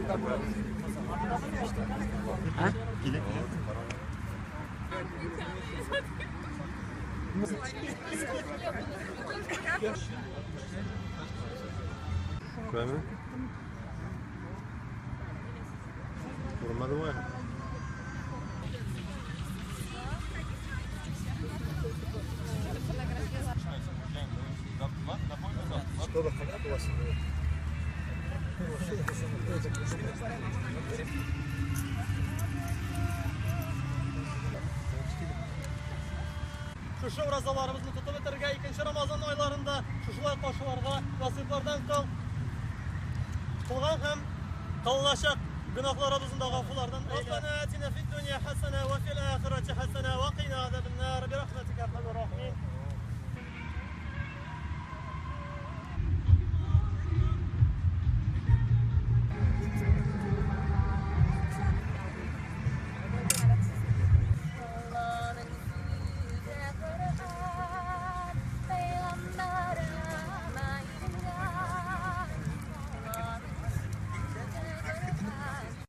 А? Шулаймы? Күренмәде бугай. Шушы уразаларыбызны тотып бетерергә, икенче Рамазан айларында шушылай каршыларга насыйплардан кыл. Кылган һәм кылыначак гөнаһларыбызны да гафулардан әйлә. Раббана атина фид дөнья хасана ва фил ахирати хасана ва кина азабан нар.